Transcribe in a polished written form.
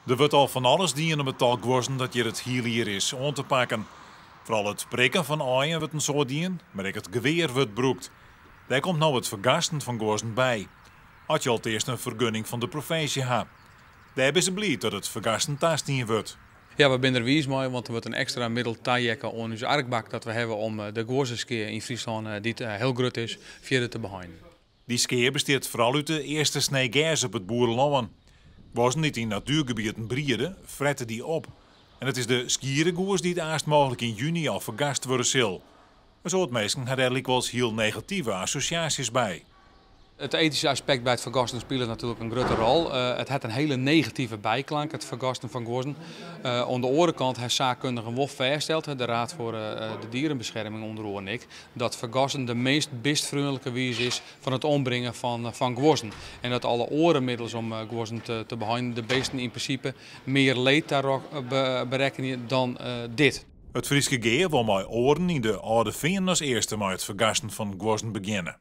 Der wurdt al fan alles dien om it tal guozzen dat hjir it hiele jier is oan te pakken. Foaral it prikken fan aaien wurdt in soad dien, mar ek it gewear wurdt brûkt. Dêr komt no it fergasten fan guozzen by. As je alteast in fergunning fan de provinsje ha. Dêr binne se bliid dat it fergasten tastien wurdt. Ja, we binne der wiis mei, want der wurdt in ekstra middel taheakke oan ús arkbak dat we hawwe om de guozzeskea yn Fryslân, dy't hiel grut is, fierder te beheinen. Dy skea bestiet foaral út de earste snee gers op it boerelân. Guozzen dy't yn natuergebieten briede, frette dy op. En it is de skiere goes dy't aanst mooglik yn juny al fergast wurde sil. In soad minsken ha dêr lykwols hiel negative assosjaasjes by. It etyske aspekt by it fergasten spilet natuerlik in grutte rol. It hat in hiele negative byklank, it fergasten fan guozzen. Oan de oare kant ha saakkundigen wol fêststeld, de Raad voor de Dierenbescherming ûnder oaren ek, dat fergassen de meast bistfreonlike wize is fan it ombringen fan guozzen. En dat alle oare middels om guozzen te beheinen de bisten yn prinsipe mear leed ta berekkenje dan dit. It Fryske Gea wol mei oaren yn de Alde Feanen as earste mei it fergasten fan guozzen begjinne.